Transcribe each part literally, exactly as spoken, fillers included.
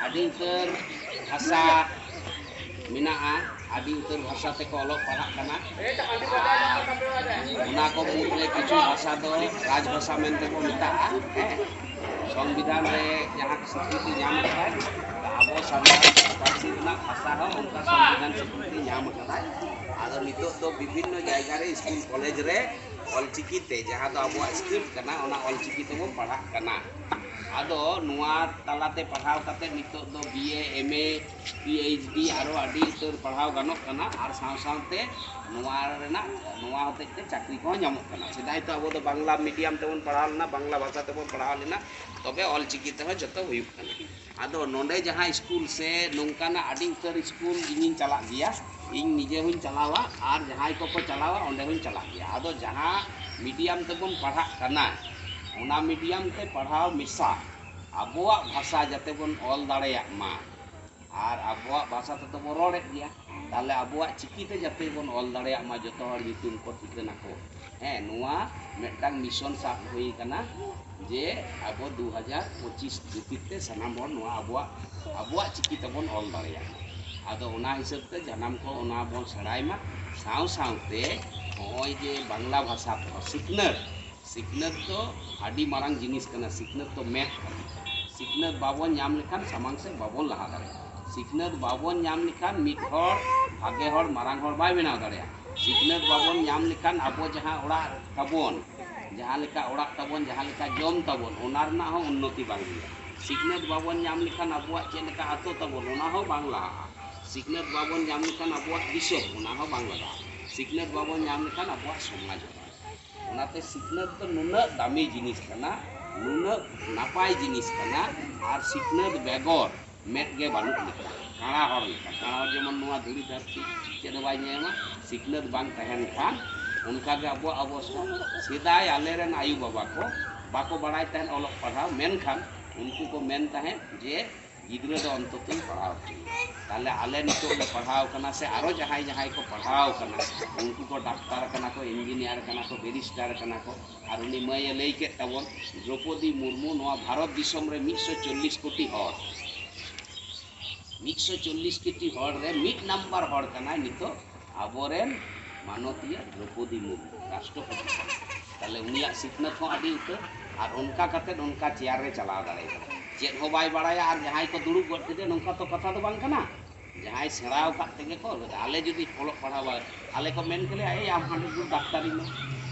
ᱟᱹᱰᱤ ᱩᱛᱟᱹᱨ ᱵᱷᱟᱥᱟ ᱢᱮᱱᱟᱜᱼᱟ, ᱟᱹᱰᱤ ᱩᱛᱟᱹᱨ ᱵᱷᱟᱥᱟ ᱛᱮᱠᱚ ᱚᱞᱚᱜ ᱯᱟᱲᱦᱟᱜ ᱠᱟᱱᱟ᱾ ᱚᱱᱟ ᱠᱚ ᱢᱩᱫᱽᱨᱮ ᱠᱤᱪᱷᱩ ᱵᱷᱟᱥᱟ ᱫᱚ ᱨᱟᱡᱽ ᱵᱷᱟᱥᱟ ᱢᱮᱱᱛᱮ ᱠᱚ ᱢᱮᱛᱟᱜᱼᱟ᱾ ᱦᱮᱸ, ᱥᱚᱝᱵᱤᱫᱷᱟᱱ ᱨᱮ ᱡᱟᱦᱟᱸ ᱥᱤᱠᱨᱤᱛᱤ ᱧᱟᱢ ᱟᱠᱟᱫᱟᱭ, ᱟᱵᱚ ᱥᱟᱱᱛᱟᱲ ᱯᱟᱹᱨᱥᱤ ᱨᱮᱱᱟᱜ ᱵᱷᱟᱥᱟ ᱦᱚᱸ ᱚᱱᱠᱟ ᱥᱚᱝᱵᱤᱫᱷᱟᱱ ᱥᱤᱠᱨᱤᱛᱤ ᱧᱟᱢ ᱟᱠᱟᱫᱟᱭ᱾ ᱟᱫᱚ ᱱᱤᱛᱚᱜ ᱫᱚ ᱵᱤᱵᱷᱤᱱᱱᱚ ᱡᱟᱭᱜᱟ ᱨᱮ ᱥᱠᱩᱞ ᱠᱚᱞᱮᱡᱽ ᱨᱮ ᱚᱞᱪᱤᱠᱤ ᱛᱮ, ᱡᱟᱦᱟᱸ ᱫᱚ ᱟᱵᱚᱣᱟᱜ ᱥᱠᱨᱤᱯᱴ ᱠᱟᱱᱟ, ᱚᱱᱟ ᱚᱞᱪᱤᱠᱤ ᱛᱮᱵᱚᱱ ᱯᱟᱲᱦᱟᱜ ᱠᱟᱱᱟ᱾ ᱟᱫᱚ ᱱᱚᱣᱟ ᱛᱟᱞᱟᱛᱮ ᱯᱟᱲᱦᱟᱣ ᱠᱟᱛᱮ ᱱᱤᱛᱚᱜ ᱫᱚ ᱵᱤ ᱮ, ᱮᱢ ᱮ, ᱯᱤ ᱮᱭᱤᱪ ᱰᱤ ᱟᱨᱚ ᱟᱹᱰᱤ ᱩᱛᱟᱹᱨ ᱯᱟᱲᱦᱟᱣ ᱜᱟᱱᱚᱜ ᱠᱟᱱᱟ, ᱟᱨ ᱥᱟᱶ ᱥᱟᱶᱛᱮ ᱱᱚᱣᱟ ᱨᱮᱱᱟᱜ, ᱱᱚᱣᱟ ᱦᱚᱛᱮᱡ ᱛᱮ ᱪᱟᱹᱠᱨᱤ ᱠᱚᱦᱚᱸ ᱧᱟᱢᱚᱜ ᱠᱟᱱᱟ᱾ ᱥᱮᱫᱟᱭ ᱛᱚ ᱟᱵᱚ ᱫᱚ ᱵᱟᱝᱞᱟ ᱢᱤᱰᱤᱭᱟᱢ ᱛᱮᱵᱚᱱ ᱯᱟᱲᱦᱟᱣ ᱞᱮᱱᱟ, ᱵᱟᱝᱞᱟ ᱵᱷᱟᱥᱟ ᱛᱮᱵᱚᱱ ᱯᱟᱲᱦᱟᱣ ᱞᱮᱱᱟ, ᱛᱚᱵᱮ ᱚᱞᱪᱤᱠᱤ ᱛᱮᱦᱚᱸ ᱡᱚᱛᱚ ᱦᱩᱭᱩᱜ ᱠᱟᱱᱟ᱾ ᱟᱫᱚ ᱱᱚᱰᱮ ᱡᱟᱦᱟᱸ ᱥᱠᱩᱞ ᱥᱮ ᱱᱚᱝᱠᱟᱱᱟᱜ ᱟᱹᱰᱤ ᱩᱛᱟᱹᱨ ᱥᱠᱩᱞ ᱤᱧᱤᱧ ᱪᱟᱞᱟᱜ ᱜᱮᱭᱟ, ᱤᱧ ᱱᱤᱡᱮ ᱦᱚᱸᱧ ᱪᱟᱞᱟᱣᱟ ᱟᱨ ᱡᱟᱦᱟᱸᱭ ᱠᱚᱠᱚ ᱪᱟᱞᱟᱣᱟ ᱚᱸᱰᱮ ᱦᱚᱸᱧ ᱪᱟᱞᱟᱜ ᱜᱮᱭᱟ᱾ ᱟᱫᱚ ᱡᱟᱦᱟᱸ ᱢᱤᱰᱤᱭᱟᱢ ᱛᱮᱵᱚᱱ ᱯᱟᱲᱦᱟᱜ ᱠᱟᱱᱟ, ᱚᱱᱟ ᱢᱤᱰᱤᱭᱟᱢ ᱛᱮ ᱯᱟᱲᱦᱟᱣ ᱢᱮᱥᱟ ᱟᱵᱚᱣᱟᱜ ᱵᱷᱟᱥᱟ ᱡᱟᱛᱮ ᱵᱚᱱ ᱚᱞ ᱫᱟᱲᱮᱭᱟᱜ ᱢᱟ, ᱟᱨ ᱟᱵᱚᱣᱟᱜ ᱵᱷᱟᱥᱟ ᱛᱮᱫᱚ ᱵᱚᱱ ᱨᱚᱲᱮᱫ ᱜᱮᱭᱟ, ᱛᱟᱦᱚᱞᱮ ᱟᱵᱚᱣᱟᱜ ᱪᱤᱠᱤ ᱛᱮ ᱡᱟᱛᱮ ᱵᱚᱱ ᱚᱞ ᱫᱟᱲᱮᱭᱟᱜ ᱢᱟ, ᱡᱚᱛᱚ ᱦᱚᱲ ᱧᱩᱛᱩᱢ ᱠᱚ ᱴᱷᱤᱠᱟᱹᱱᱟ ᱠᱚ᱾ ᱦᱮᱸ, ᱱᱚᱣᱟ ᱢᱤᱫᱴᱟᱝ ᱢᱤᱥᱚᱱ ᱥᱟᱵ ᱦᱩᱭ ᱠᱟᱱᱟ ᱡᱮ ᱟᱵᱚ ᱫᱩ ᱦᱟᱡᱟᱨ ᱯᱚᱸᱪᱤᱥ ᱵᱷᱤᱛᱤᱨ ᱛᱮ ᱥᱟᱱᱟᱢ ᱦᱚᱲ ᱱᱚᱣᱟ ᱟᱵᱚᱣᱟᱜ, ᱟᱵᱚᱣᱟᱜ ᱪᱤᱠᱤ ᱛᱮᱵᱚᱱ ᱚᱞ ᱫᱟᱲᱮᱭᱟᱜ ᱢᱟ᱾ ᱟᱫᱚ ᱚᱱᱟ ᱦᱤᱥᱟᱹᱵ ᱛᱮ ᱡᱟᱱᱟᱢ ᱠᱚ ᱚᱱᱟ ᱵᱚᱱ ᱥᱮᱬᱟᱭ ᱢᱟ᱾ ᱥᱟᱶ ᱥᱟᱶᱛᱮ ᱱᱚᱜᱼᱚᱭ ᱡᱮ ᱵᱟᱝᱞᱟ ᱵᱷᱟᱥᱟ ᱛᱮᱦᱚᱸ ᱥᱤᱠᱷᱱᱟᱹᱛ, ᱥᱤᱠᱷᱱᱟᱹᱛ ᱫᱚ ᱟᱹᱰᱤ ᱢᱟᱨᱟᱝ ᱡᱤᱱᱤᱥ ᱠᱟᱱᱟ᱾ ᱥᱤᱠᱷᱱᱟᱹᱛ ᱫᱚ ᱢᱮᱫ ᱠᱟᱱᱟ᱾ ᱥᱤᱠᱷᱱᱟᱹᱛ ᱵᱟᱵᱚᱱ ᱧᱟᱢ ᱞᱮᱠᱷᱟᱱ ᱥᱟᱢᱟᱝ ᱥᱮᱫ ᱵᱟᱵᱚᱱ ᱞᱟᱦᱟ ᱫᱟᱲᱮᱭᱟᱜᱼᱟ᱾ ᱥᱤᱠᱷᱱᱟᱹᱛ ᱵᱟᱵᱚᱱ ᱧᱟᱢ ᱞᱮᱠᱷᱟᱱ ᱢᱤᱫ ᱦᱚᱲ ᱵᱷᱟᱜᱮ ᱦᱚᱲ, ᱢᱟᱨᱟᱝ ᱦᱚᱲ ᱵᱟᱭ ᱵᱮᱱᱟᱣ ᱫᱟᱲᱮᱭᱟᱜᱼᱟ᱾ ᱥᱤᱠᱷᱱᱟᱹᱛ ᱵᱟᱵᱚᱱ ᱧᱟᱢ ᱞᱮᱠᱷᱟᱱ ᱟᱵᱚ ᱡᱟᱦᱟᱸ ᱚᱲᱟᱜ ᱛᱟᱵᱚᱱ, ᱡᱟᱦᱟᱸ ᱞᱮᱠᱟ ᱚᱲᱟᱜ ᱛᱟᱵᱚᱱ, ᱡᱟᱦᱟᱸ ᱞᱮᱠᱟ ᱡᱚᱢ ᱛᱟᱵᱚᱱ, ᱚᱱᱟ ᱨᱮᱱᱟᱜ ᱦᱚᱸ ᱩᱱᱱᱚᱛᱤ ᱵᱟᱝ ᱦᱩᱭᱩᱜᱼᱟ᱾ ᱥᱤᱠᱷᱱᱟᱹᱛ ᱵᱟᱵᱚᱱ ᱧᱟᱢ ᱞᱮᱠᱷᱟᱱ ᱟᱵᱚᱣᱟᱜ ᱪᱮᱫ ᱞᱮᱠᱟ ᱟᱛᱳ ᱛᱟᱵᱚᱱ, ᱚᱱᱟ ᱦᱚᱸ ᱵᱟᱝ ᱞᱟᱦᱟᱜᱼᱟ᱾ ᱥᱤᱠᱷᱱᱟᱹᱛ ᱵᱟᱵᱚᱱ ᱧᱟᱢ ᱞᱮᱠᱷᱟᱱ ᱟᱵᱚᱣᱟᱜ ᱫᱤᱥᱚᱢ, ᱚᱱᱟ ᱦᱚᱸ ᱵᱟᱝ ᱞᱟᱦᱟᱜᱼᱟ᱾ ᱥᱤᱠᱷᱱᱟᱹᱛ ᱵᱟᱵᱚᱱ ᱧᱟᱢ ᱞᱮᱠᱷᱟᱱ ᱟᱵᱚᱣᱟᱜ ᱥᱚᱢᱟᱡᱽ ᱦᱚᱸ ᱵᱟᱝ ᱞᱟᱦᱟᱜᱼᱟ᱾ ᱚᱱᱟᱛᱮ ᱥᱤᱠᱷᱱᱟᱹᱛ ᱫᱚ ᱱᱩᱱᱟᱹᱜ ᱫᱟᱢᱤ ᱡᱤᱱᱤᱥ ᱠᱟᱱᱟ, ᱱᱩᱱᱟᱹᱜ ᱱᱟᱯᱟᱭ ᱡᱤᱱᱤᱥ ᱠᱟᱱᱟ᱾ ᱟᱨ ᱥᱤᱠᱷᱱᱟᱹᱛ ᱵᱮᱜᱚᱨ ᱢᱮᱫ ᱜᱮ ᱵᱟᱹᱱᱩᱜ ᱞᱮᱠᱟ, ᱠᱟᱬᱟ ᱦᱚᱲ ᱞᱮᱠᱟ᱾ ᱠᱟᱬᱟ ᱦᱚᱲ ᱡᱮᱢᱚᱱ ᱱᱚᱣᱟ ᱫᱷᱩᱲᱤ ᱫᱷᱟᱹᱨᱛᱤ ᱪᱮᱫ ᱦᱚᱸ ᱵᱟᱭ ᱧᱮᱞᱟ᱾ ᱥᱤᱠᱷᱱᱟᱹᱛ ᱵᱟᱝ ᱛᱟᱦᱮᱱ ᱠᱷᱟᱱ ᱚᱱᱠᱟᱜᱮ ᱟᱵᱚᱣᱟᱜ ᱚᱵᱚᱥᱛᱟ᱾ ᱥᱮᱫᱟᱭ ᱟᱞᱮᱨᱮᱱ ᱟᱭᱳ ᱵᱟᱵᱟ ᱠᱚ ᱵᱟᱠᱚ ᱵᱟᱲᱟᱭ ᱛᱟᱦᱮᱸᱫ ᱚᱞᱚᱜ ᱯᱟᱲᱦᱟᱣ, ᱢᱮᱱᱠᱷᱟᱱ ᱩᱱᱠᱩ ᱠᱚ ᱢᱮᱱ ᱛᱟᱦᱮᱸᱫ ᱡᱮ ᱜᱤᱫᱽᱨᱟᱹ ᱫᱚ ᱚᱱᱛᱚᱛᱚᱧ ᱯᱟᱲᱦᱟᱣ ᱦᱚᱪᱚᱭᱮᱭᱟ᱾ ᱛᱟᱦᱞᱮ ᱟᱞᱮ ᱱᱤᱛᱚᱜ ᱞᱮ ᱯᱟᱲᱦᱟᱣ ᱠᱟᱱᱟ ᱥᱮ ᱟᱨᱚ ᱡᱟᱦᱟᱸᱭ ᱡᱟᱦᱟᱸᱭ ᱠᱚ ᱯᱟᱲᱦᱟᱣ ᱠᱟᱱᱟ, ᱩᱱᱠᱩ ᱠᱚ ᱰᱟᱠᱛᱟᱨ ᱠᱟᱱᱟ ᱠᱚ, ᱤᱧᱡᱤᱱᱤᱭᱟᱨ ᱠᱟᱱᱟ ᱠᱚ, ᱵᱮᱨᱤᱥᱴᱟᱨ ᱠᱟᱱᱟ ᱠᱚ, ᱟᱨ ᱩᱱᱤ ᱢᱟᱹᱭᱮ ᱞᱟᱹᱭ ᱠᱮᱫ ᱛᱟᱵᱚᱱ, ᱫᱨᱚᱯᱚᱫᱤ ᱢᱩᱨᱢᱩ ᱱᱚᱣᱟ ᱵᱷᱟᱨᱚᱛ ᱫᱤᱥᱚᱢ ᱨᱮ ᱢᱤᱫᱥᱚ ᱪᱚᱞᱞᱤᱥ ᱠᱳᱴᱤ ᱦᱚᱲ, ᱢᱤᱫᱥᱚ ᱪᱚᱞᱞᱤᱥ ᱠᱳᱴᱤ ᱦᱚᱲ ᱨᱮ ᱢᱤᱫ ᱱᱟᱢᱵᱟᱨ ᱦᱚᱲ ᱠᱟᱱᱟᱭ ᱱᱤᱛᱚᱜ ᱟᱵᱚᱨᱮᱱ ᱢᱟᱱᱚᱛᱤᱭᱟᱹ ᱫᱨᱚᱯᱚᱫᱤ ᱢᱩᱨᱢᱩ, ᱨᱟᱥᱴᱨᱚᱯᱚᱛᱤ ᱠᱟᱱᱟᱭ᱾ ᱛᱟᱦᱞᱮ ᱩᱱᱤᱭᱟᱜ ᱥᱤᱠᱷᱱᱟᱹᱛ ᱦᱚᱸ ᱟᱹᱰᱤ ᱩᱛᱟᱹᱨ, ᱟᱨ ᱚᱱᱠᱟ ᱠᱟᱛᱮᱫ ᱚᱱᱠᱟ ᱪᱮᱭᱟᱨ ᱨᱮ ᱪᱟᱞᱟᱣ ᱫᱟᱲᱮ ᱠᱟᱫᱟ᱾ ᱪᱮᱫ ᱦᱚᱸ ᱵᱟᱭ ᱵᱟᱲᱟᱭᱟ, ᱟᱨ ᱡᱟᱦᱟᱸᱭ ᱠᱚ ᱫᱩᱲᱩᱵ ᱜᱚᱫ ᱠᱮᱫᱮᱭᱟ, ᱱᱚᱝᱠᱟ ᱛᱚ ᱠᱟᱛᱷᱟ ᱫᱚ ᱵᱟᱝ ᱠᱟᱱᱟ᱾ ᱡᱟᱦᱟᱸᱭ ᱥᱮᱬᱟ ᱟᱠᱟᱫ ᱛᱮᱜᱮ ᱠᱚ, ᱟᱞᱮ ᱡᱩᱫᱤ ᱚᱞᱚᱜ ᱯᱟᱲᱦᱟᱣ ᱵᱟᱭ, ᱟᱞᱮ ᱠᱚ ᱢᱮᱱ ᱠᱮᱞᱮᱭᱟ, "ᱮᱭ, ᱟᱢ ᱦᱟᱸᱰᱮ ᱫᱩ ᱰᱟᱠᱛᱟᱨᱤ ᱢᱮ",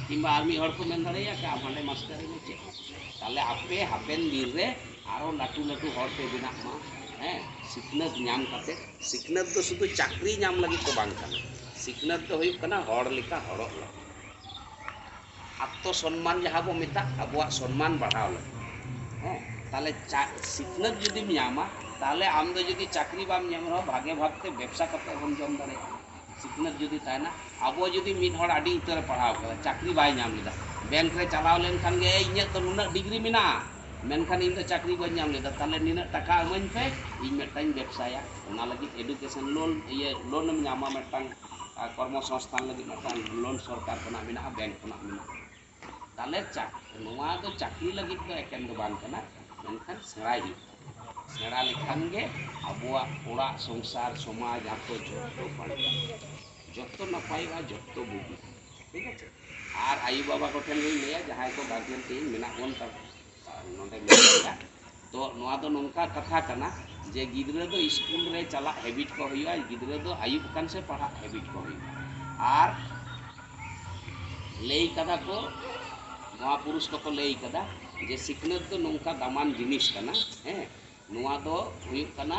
ᱠᱤᱝᱵᱟ ᱟᱨ ᱢᱤᱫ ᱦᱚᱲ ᱠᱚ ᱢᱮᱱ ᱫᱟᱲᱮᱭᱟᱜᱼᱟ, "ᱟᱢ ᱦᱟᱸᱰᱮ ᱢᱟᱥᱴᱟᱨᱤ ᱢᱮ", ᱪᱮᱫ ᱦᱚᱸ᱾ ᱛᱟᱦᱞᱮ ᱟᱯᱮ ᱦᱟᱯᱮᱱ ᱫᱤᱱ ᱨᱮ ᱟᱨᱚ ᱞᱟᱹᱴᱩ ᱞᱟᱹᱴᱩ ᱦᱚᱲ ᱯᱮ ᱵᱮᱱᱟᱜ ᱢᱟ᱾ ᱦᱮᱸ, ᱥᱤᱠᱷᱱᱟᱹᱛ ᱧᱟᱢ ᱠᱟᱛᱮ, ᱥᱤᱠᱷᱱᱟᱹᱛ ᱫᱚ ᱥᱩᱫᱷᱩ ᱪᱟᱹᱠᱨᱤ ᱧᱟᱢ ᱞᱟᱹᱜᱤᱫ ᱫᱚ ᱵᱟᱝ ᱠᱟᱱᱟ᱾ ᱥᱤᱠᱷᱱᱟᱹᱛ ᱫᱚ ᱦᱩᱭᱩᱜ ᱠᱟᱱᱟ ᱦᱚᱲ ᱞᱮᱠᱟ ᱦᱚᱲᱚᱜ ᱞᱟᱹᱜᱤᱫ, ᱟᱛᱛᱚ ᱥᱚᱱᱢᱟᱱ ᱡᱟᱦᱟᱸ ᱵᱚ ᱢᱮᱛᱟᱜ, ᱟᱵᱚᱣᱟᱜ ᱥᱚᱱᱢᱟᱱ ᱵᱟᱲᱦᱟᱣ ᱞᱟᱹᱜᱤᱫ᱾ ᱦᱮᱸ, ᱛᱟᱦᱞᱮ ᱪᱟ-, ᱥᱤᱠᱷᱱᱟᱹᱛ ᱡᱩᱫᱤᱢ ᱧᱟᱢᱟ, ᱛᱟᱦᱞᱮ ᱟᱢ ᱫᱚ ᱡᱩᱫᱤ ᱪᱟᱹᱠᱨᱤ ᱵᱟᱢ ᱧᱟᱢ ᱨᱮᱦᱚᱸ, ᱵᱷᱟᱜᱮ ᱵᱷᱟᱵᱛᱮ ᱵᱮᱵᱽᱥᱟ ᱠᱟᱛᱮ ᱦᱚᱸᱢ ᱡᱚᱢ ᱫᱟᱲᱮᱭᱟᱜᱼᱟ᱾ ᱥᱤᱠᱷᱱᱟᱹᱛ ᱡᱩᱫᱤ ᱛᱟᱦᱮᱱᱟ, ᱟᱵᱚ ᱡᱩᱫᱤ ᱢᱤᱫ ᱦᱚᱲ ᱟᱹᱰᱤ ᱩᱛᱟᱹᱨᱮ ᱯᱟᱲᱦᱟᱣ ᱠᱟᱫᱟ, ᱪᱟᱹᱠᱨᱤ ᱵᱟᱭ ᱧᱟᱢ ᱞᱮᱫᱟ, ᱵᱮᱝᱠ ᱨᱮ ᱪᱟᱞᱟᱣ ᱞᱮᱱᱠᱷᱟᱱ ᱜᱮ, "ᱮᱭ, ᱤᱧᱟᱹᱜ ᱫᱚ ᱱᱩᱱᱟᱹᱜ ᱰᱤᱜᱽᱨᱤ ᱢᱮᱱᱟᱜᱼᱟ, ᱢᱮᱱᱠᱷᱟᱱ ᱤᱧ ᱫᱚ ᱪᱟᱹᱠᱨᱤ ᱵᱟᱹᱧ ᱧᱟᱢ ᱞᱮᱫᱟ, ᱛᱟᱦᱞᱮ ᱱᱤᱱᱟᱹᱜ ᱴᱟᱠᱟ ᱤᱢᱟᱹᱧ ᱯᱮ, ᱤᱧ ᱢᱤᱫᱴᱟᱝ ᱵᱮᱵᱽᱥᱟᱭᱟ", ᱚᱱᱟ ᱞᱟᱹᱜᱤᱫ ᱮᱰᱩᱠᱮᱥᱚᱱ ᱞᱳᱱ, ᱤᱭᱟᱹ, ᱞᱳᱱ ᱮᱢ ᱧᱟᱢᱟ ᱢᱤᱫᱴᱟᱝ, ᱟᱨ ᱠᱚᱨᱢᱚ ᱥᱚᱝᱥᱛᱷᱟᱱ ᱞᱟᱹᱜᱤᱫ ᱢᱤᱫᱴᱟᱝ ᱞᱳᱱ ᱥᱚᱨᱠᱟᱨ ᱠᱷᱚᱱᱟᱜ ᱢᱮᱱᱟᱜᱼᱟ, ᱵᱮᱝᱠ ᱠᱷᱚᱱᱟᱜ ᱢᱮᱱᱟᱜᱼᱟ᱾ ᱛᱟᱦᱞᱮ ᱪᱟᱠ-, ᱱᱚᱣᱟ ᱫᱚ ᱪᱟᱹᱠᱨᱤ ᱞᱟᱹᱜᱤᱫ ᱫᱚ ᱮᱠᱮᱱ ᱫᱚ ᱵᱟᱝ ᱠᱟᱱᱟ, ᱢᱮᱱᱠᱷᱟᱱ ᱥᱮᱬᱟᱭ ᱦᱩᱭᱩᱜ ᱛᱟᱵᱚᱱᱟ᱾ ᱥᱮᱬᱟ ᱞᱮᱠᱷᱟᱱ ᱜᱮ ᱟᱵᱚᱣᱟᱜ ᱚᱲᱟᱜ ᱥᱚᱝᱥᱟᱨ, ᱥᱚᱢᱟᱡᱽ, ᱟᱛᱳ ᱡᱚᱛᱚ ᱵᱟᱧᱪᱟᱜᱼᱟ, ᱡᱚᱛᱚ ᱱᱟᱯᱟᱭᱚᱜᱼᱟ, ᱡᱚᱛᱚ ᱵᱩᱜᱤ᱾ ᱴᱷᱤᱠ ᱟᱪᱷᱮ? ᱟᱨ ᱟᱭᱳ ᱵᱟᱵᱟ ᱠᱚᱴᱷᱮᱱ ᱞᱤᱧ ᱞᱟᱹᱭᱟ, ᱡᱟᱦᱟᱸᱭ ᱠᱚ ᱜᱟᱨᱡᱮᱱ ᱛᱮᱦᱮᱧ ᱢᱮᱱᱟᱜ ᱵᱚᱱ ᱛᱟᱵᱚᱱᱟ, ᱟᱨ ᱱᱚᱰᱮ ᱢᱮᱱᱟᱜ ᱵᱚᱱᱟ, ᱛᱚ ᱱᱚᱣᱟ ᱫᱚ ᱱᱚᱝᱠᱟ ᱠᱟᱛᱷᱟ ᱠᱟᱱᱟ ᱡᱮ ᱜᱤᱫᱽᱨᱟᱹ ᱫᱚ ᱥᱠᱩᱞ ᱨᱮ ᱪᱟᱞᱟᱜ ᱦᱮᱵᱤᱴ ᱠᱚ ᱦᱩᱭᱩᱜᱼᱟ, ᱜᱤᱫᱽᱨᱟᱹ ᱫᱚ ᱟᱹᱭᱩᱵ ᱟᱠᱟᱱ ᱥᱮ ᱯᱟᱲᱦᱟᱜ ᱦᱮᱵᱤᱴ ᱠᱚ ᱦᱩᱭᱩᱜᱼᱟ᱾ ᱟᱨ ᱞᱟᱹᱭ ᱠᱟᱫᱟ ᱠᱚ, ᱢᱚᱦᱟᱯᱩᱨᱩᱥ ᱠᱚᱠᱚ ᱞᱟᱹᱭ ᱠᱟᱫᱟ ᱡᱮ ᱥᱤᱠᱷᱱᱟᱹᱛ ᱫᱚ ᱱᱚᱝᱠᱟ ᱫᱟᱢᱟᱱ ᱡᱤᱱᱤᱥ ᱠᱟᱱᱟ, ᱦᱮᱸ, ᱱᱚᱣᱟ ᱫᱚ ᱦᱩᱭᱩᱜ ᱠᱟᱱᱟ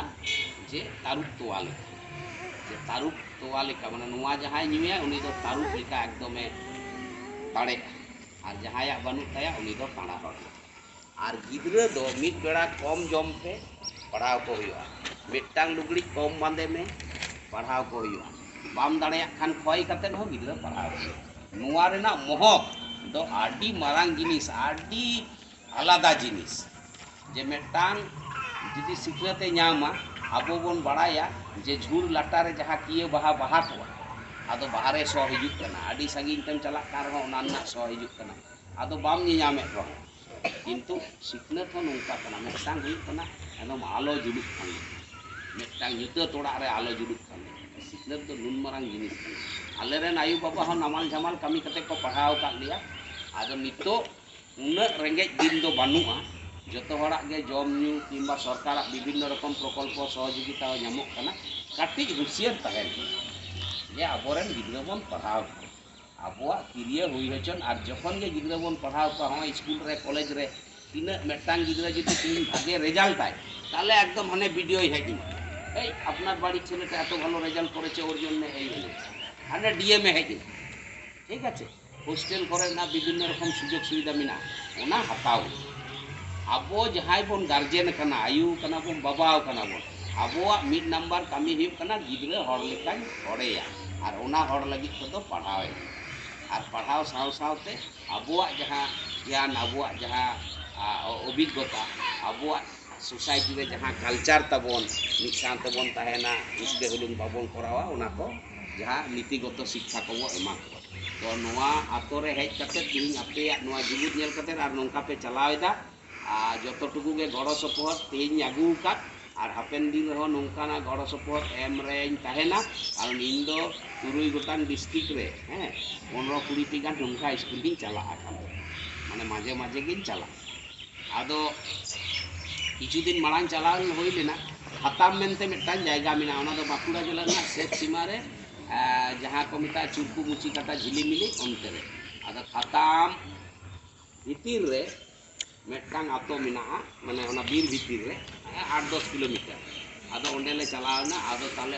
ᱡᱮ ᱛᱟᱹᱨᱩᱵ ᱛᱚᱣᱟ ᱞᱮᱠᱟ, ᱡᱮ ᱛᱟᱹᱨᱩᱵ ᱛᱚᱣᱟ ᱞᱮᱠᱟ, ᱢᱟᱱᱮ ᱱᱚᱣᱟ ᱡᱟᱦᱟᱸᱭ ᱧᱩᱭᱟ ᱩᱱᱤ ᱫᱚ ᱛᱟᱹᱨᱩᱵ ᱞᱮᱠᱟ ᱮᱠᱫᱚᱢᱮ ᱫᱟᱲᱮᱜᱼᱟ, ᱟᱨ ᱡᱟᱦᱟᱸᱭᱟᱜ ᱵᱟᱹᱱᱩᱜ ᱛᱟᱭᱟ ᱩᱱᱤ ᱫᱚ ᱠᱟᱸᱰᱟ ᱦᱚᱲ ᱞᱮᱠᱟ᱾ ᱟᱨ ᱜᱤᱫᱽᱨᱟᱹ ᱫᱚ ᱢᱤᱫ ᱵᱮᱲᱟ ᱠᱚᱢ ᱡᱚᱢ ᱯᱮ, ᱯᱟᱲᱦᱟᱣ ᱠᱚ ᱦᱩᱭᱩᱜᱼᱟ᱾ ᱢᱤᱫᱴᱟᱝ ᱞᱩᱜᱽᱲᱤᱡ ᱠᱚᱢ ᱵᱟᱸᱫᱮ ᱢᱮ, ᱯᱟᱲᱦᱟᱣ ᱠᱚ ᱦᱩᱭᱩᱜᱼᱟ᱾ ᱵᱟᱢ ᱫᱟᱲᱮᱭᱟᱜ ᱠᱷᱟᱱ ᱠᱷᱚᱭ ᱠᱟᱛᱮᱫ ᱦᱚᱸ ᱜᱤᱫᱽᱨᱟᱹ ᱯᱟᱲᱦᱟᱣ ᱦᱩᱭᱩᱜᱼᱟ᱾ ᱱᱚᱣᱟ ᱨᱮᱱᱟᱜ ᱢᱚᱦᱚᱛ ᱫᱚ ᱟᱹᱰᱤ ᱢᱟᱨᱟᱝ ᱡᱤᱱᱤᱥ, ᱟᱹᱰᱤ ᱟᱞᱟᱫᱟ ᱡᱤᱱᱤᱥ᱾ ᱡᱮ ᱢᱤᱫᱴᱟᱝ ᱡᱩᱫᱤ ᱥᱤᱠᱷᱱᱟᱹᱛ ᱮ ᱧᱟᱢᱟ, ᱟᱵᱚ ᱵᱚᱱ ᱵᱟᱲᱟᱭᱟ ᱡᱮ ᱡᱷᱩᱲ ᱞᱟᱴᱟ ᱨᱮ ᱡᱟᱦᱟᱸ ᱠᱤᱭᱟᱹ ᱵᱟᱦᱟ ᱵᱟᱦᱟ ᱠᱚᱜᱼᱟ, ᱟᱫᱚ ᱵᱟᱦᱟ ᱨᱮ ᱥᱚ ᱦᱤᱡᱩᱜ ᱠᱟᱱᱟ, ᱟᱹᱰᱤ ᱥᱟᱺᱜᱤᱧ ᱛᱮᱢ ᱪᱟᱞᱟᱜ ᱠᱟᱱ ᱨᱮᱦᱚᱸ ᱚᱱᱟ ᱨᱮᱱᱟᱜ ᱥᱚ ᱦᱤᱡᱩᱜ ᱠᱟᱱᱟ, ᱟᱫᱚ ᱵᱟᱢ ᱧᱮᱧᱟᱢᱮᱫ ᱨᱮᱦᱚᱸ᱾ ᱠᱤᱱᱛᱩ ᱥᱤᱠᱷᱱᱟᱹᱛ ᱦᱚᱸ ᱱᱚᱝᱠᱟ ᱠᱟᱱᱟ, ᱢᱤᱫᱴᱟᱝ ᱦᱩᱭᱩᱜ ᱠᱟᱱᱟ ᱮᱠᱫᱚᱢ ᱟᱞᱚ ᱡᱩᱞᱩᱜ ᱠᱟᱱ ᱞᱮᱠᱟ, ᱢᱤᱫᱴᱟᱝ ᱧᱩᱛᱟᱹᱛ ᱚᱲᱟᱜ ᱨᱮ ᱟᱞᱚ ᱡᱩᱞᱩᱜ ᱠᱟᱱ ᱞᱮᱠᱟ᱾ ᱥᱤᱠᱷᱱᱟᱹᱛ ᱫᱚ ᱱᱩᱱ ᱢᱟᱨᱟᱝ ᱡᱤᱱᱤᱥ ᱠᱟᱱᱟ᱾ ᱟᱞᱮᱨᱮᱱ ᱟᱭᱳ ᱵᱟᱵᱟ ᱦᱚᱸ ᱱᱟᱢᱟᱞ ᱡᱷᱟᱢᱟᱞ ᱠᱟᱹᱢᱤ ᱠᱟᱛᱮ ᱠᱚ ᱯᱟᱲᱦᱟᱣ ᱟᱠᱟᱫ ᱞᱮᱭᱟ᱾ ᱟᱫᱚ ᱱᱤᱛᱚᱜ ᱩᱱᱟᱹᱜ ᱨᱮᱸᱜᱮᱡ ᱫᱤᱱ ᱫᱚ ᱵᱟᱹᱱᱩᱜᱼᱟ, ᱡᱚᱛᱚ ᱦᱚᱲᱟᱜ ᱜᱮ ᱡᱚᱢ ᱧᱩ ᱠᱤᱝᱵᱟ ᱥᱚᱨᱠᱟᱨᱟᱜ ᱵᱤᱵᱷᱤᱱᱱᱚ ᱨᱚᱠᱚᱢ ᱯᱨᱚᱠᱚᱞᱯᱚ ᱥᱚᱦᱚᱡᱳᱜᱤᱛᱟ ᱦᱚᱸ ᱧᱟᱢᱚᱜ ᱠᱟᱱᱟ᱾ ᱠᱟᱹᱴᱤᱡ ᱦᱩᱸᱥᱤᱭᱟᱹᱨ ᱛᱟᱦᱮᱱ ᱦᱩᱭᱩᱜᱼᱟ ᱡᱮ ᱟᱵᱚᱨᱮᱱ ᱜᱤᱫᱽᱨᱟᱹ ᱵᱚᱱ ᱯᱟᱲᱦᱟᱣ ᱠᱚᱣᱟ᱾ ᱟᱵᱚᱣᱟᱜ ᱠᱤᱨᱤᱭᱟᱹ ᱦᱩᱭ ᱦᱚᱪᱚᱱ, ᱟᱨ ᱡᱚᱠᱷᱚᱱ ᱜᱮ ᱜᱤᱫᱽᱨᱟᱹ ᱵᱚᱱ ᱯᱟᱲᱦᱟᱣ ᱠᱚᱣᱟ, ᱦᱚᱸᱜᱼᱚᱭ ᱥᱠᱩᱞ ᱨᱮ, ᱠᱚᱞᱮᱡᱽ ᱨᱮ, ᱛᱤᱱᱟᱹᱜ ᱢᱤᱫᱴᱟᱝ ᱜᱤᱫᱽᱨᱟᱹ ᱡᱩᱫᱤ ᱛᱮᱦᱮᱧ ᱵᱷᱟᱜᱮ ᱨᱮᱡᱟᱞᱴ ᱟᱭ, ᱛᱟᱦᱚᱞᱮ ᱮᱠᱫᱚᱢ ᱦᱟᱱᱮ ᱵᱤᱰᱤᱭᱳᱭ ᱦᱮᱡ ᱮᱱᱟ, "ᱮᱭ, ᱟᱯᱱᱟᱨ ᱵᱟᱲᱤ ᱪᱷᱮᱞᱮᱴᱟ ᱮᱛᱚ ᱵᱷᱟᱞᱚ ᱨᱮᱡᱟᱞᱴ ᱠᱚᱨᱮᱪᱮ, ᱳᱨ ᱡᱚᱱᱱᱮ ᱮᱭ ᱮᱱᱟ", ᱦᱟᱱᱮ ᱰᱤᱮᱢ ᱮ ᱦᱮᱡ ᱮᱱᱟ᱾ ᱴᱷᱤᱠ ᱟᱪᱷᱮ, ᱦᱳᱥᱴᱮᱞ ᱠᱚᱨᱮᱱᱟᱜ ᱵᱤᱵᱷᱤᱱᱱᱚ ᱨᱚᱠᱚᱢ ᱥᱩᱡᱳᱜᱽ ᱥᱩᱵᱤᱫᱷᱟ ᱢᱮᱱᱟᱜᱼᱟ, ᱚᱱᱟ ᱦᱟᱛᱟᱣ ᱦᱩᱭᱩᱜᱼᱟ᱾ ᱟᱵᱚ ᱡᱟᱦᱟᱸᱭ ᱵᱚᱱ ᱜᱟᱨᱡᱮᱱ ᱠᱟᱱᱟ, ᱟᱭᱩ ᱠᱟᱱᱟ ᱵᱚᱱ, ᱵᱟᱵᱟᱣ ᱠᱟᱱᱟ ᱵᱚᱱ, ᱟᱵᱚᱣᱟᱜ ᱢᱤᱫ ᱱᱟᱢᱵᱟᱨ ᱠᱟᱹᱢᱤ ᱦᱩᱭᱩᱜ ᱠᱟᱱᱟ ᱜᱤᱫᱽᱨᱟᱹ ᱦᱚᱲ ᱞᱮᱠᱟᱧ ᱦᱚᱲᱮᱭᱟ, ᱟᱨ ᱚᱱᱟ ᱦᱚᱲ ᱞᱟᱹᱜᱤᱫ ᱛᱮᱫᱚ ᱯᱟᱲᱦᱟᱣ ᱮ ᱦᱩᱭᱩᱜᱼᱟ᱾ ᱟᱨ ᱯᱟᱲᱦᱟᱣ ᱥᱟᱶ ᱥᱟᱶᱛᱮ ᱟᱵᱚᱣᱟᱜ ᱡᱟᱦᱟᱸ ᱜᱮᱭᱟᱱ, ᱟᱵᱚᱣᱟᱜ ᱡᱟᱦᱟᱸ, ᱟ, ᱚ-, ᱚᱵᱷᱤᱜᱽᱜᱚᱛᱟ, ᱟᱵᱚᱣᱟᱜ ᱥᱳᱥᱟᱭᱴᱤ ᱨᱮ ᱡᱟᱦᱟᱸ ᱠᱟᱞᱪᱟᱨ ᱛᱟᱵᱚᱱ, ᱢᱤᱫ ᱥᱟᱶ ᱛᱮᱵᱚᱱ ᱛᱟᱦᱮᱱᱟ, ᱦᱤᱥᱠᱟᱹ ᱦᱩᱞᱩᱝ ᱵᱟᱵᱚᱱ ᱠᱚᱨᱟᱣᱟ, ᱚᱱᱟ ᱠᱚ ᱡᱟᱦᱟᱸ ᱱᱤᱛᱤᱜᱚᱛᱚ ᱥᱤᱠᱠᱷᱟ ᱠᱚᱵᱚ ᱮᱢᱟ ᱠᱚᱣᱟ᱾ ᱛᱚ ᱱᱚᱣᱟ ᱟᱛᱳ ᱨᱮ ᱦᱮᱡ ᱠᱟᱛᱮ ᱛᱮᱦᱮᱧ ᱟᱯᱮᱭᱟᱜ ᱱᱚᱣᱟ ᱡᱩᱜᱩᱫ ᱧᱮᱞ ᱠᱟᱛᱮ ᱟᱨ ᱱᱚᱝᱠᱟ ᱯᱮ ᱪᱟᱞᱟᱣ ᱮᱫᱟ, ᱟᱨ ᱡᱚᱛᱚ ᱴᱩᱠᱩ ᱜᱮ ᱜᱚᱲᱚ ᱥᱚᱯᱚᱦᱚᱫ ᱛᱮᱦᱮᱧ ᱟᱹᱜᱩ ᱟᱠᱟᱫ, ᱟᱨ ᱦᱟᱯᱮᱱ ᱫᱤᱱ ᱨᱮᱦᱚᱸ ᱱᱚᱝᱠᱟᱱᱟᱜ ᱜᱚᱲᱚ ᱥᱚᱯᱚᱦᱚᱫ ᱮᱢ ᱨᱮᱧ ᱛᱟᱦᱮᱱᱟ᱾ ᱠᱟᱨᱚᱱ ᱤᱧ ᱫᱚ ᱛᱩᱨᱩᱭ ᱜᱚᱴᱟᱝ ᱰᱤᱥᱴᱨᱤᱠᱴ ᱨᱮ, ᱦᱮᱸ, ᱯᱚᱱᱨᱚ ᱠᱩᱲᱤ ᱴᱤ ᱜᱟᱱ ᱱᱚᱝᱠᱟ ᱥᱠᱩᱞ ᱜᱤᱧ ᱪᱟᱞᱟᱜ ᱟᱠᱟᱱ, ᱢᱟᱱᱮ ᱢᱟᱡᱷᱮ ᱢᱟᱡᱷᱮ ᱜᱤᱧ ᱪᱟᱞᱟᱜᱼᱟ᱾ ᱟᱫᱚ ᱠᱤᱪᱷᱩ ᱫᱤᱱ ᱢᱟᱲᱟᱝ ᱪᱟᱞᱟᱣ ᱦᱩᱭ ᱞᱮᱱᱟ, ᱠᱷᱟᱛᱟᱢ ᱢᱮᱱᱛᱮ ᱢᱤᱫᱴᱟᱝ ᱡᱟᱭᱜᱟ ᱢᱮᱱᱟᱜᱼᱟ, ᱚᱱᱟ ᱫᱚ ᱵᱟᱸᱠᱩᱲᱟ ᱡᱮᱞᱟ ᱨᱮᱱᱟᱜ ᱥᱮᱫ ᱥᱤᱢᱟ ᱨᱮ, ᱟᱸ, ᱡᱟᱦᱟᱸ ᱠᱚ ᱢᱮᱛᱟᱜᱼᱟ ᱪᱩᱨᱠᱩ ᱢᱩᱪᱤ ᱠᱟᱴᱟ ᱡᱷᱤᱞᱤᱢᱤᱞᱤ, ᱚᱱᱛᱮ ᱨᱮ᱾ ᱟᱫᱚ ᱠᱷᱟᱛᱟᱢ ᱵᱷᱤᱛᱤᱨ ᱨᱮ ᱢᱤᱫᱴᱟᱝ ᱟᱛᱳ ᱢᱮᱱᱟᱜᱼᱟ, ᱢᱟᱱᱮ ᱚᱱᱟ ᱵᱤᱨ ᱵᱷᱤᱛᱤᱨ ᱨᱮ, ᱟᱴ ᱫᱚᱥ ᱠᱤᱞᱳᱢᱤᱴᱟᱨ᱾ ᱟᱫᱚ ᱚᱸᱰᱮ ᱞᱮ ᱪᱟᱞᱟᱣ ᱮᱱᱟ᱾ ᱟᱫᱚ ᱛᱟᱦᱞᱮ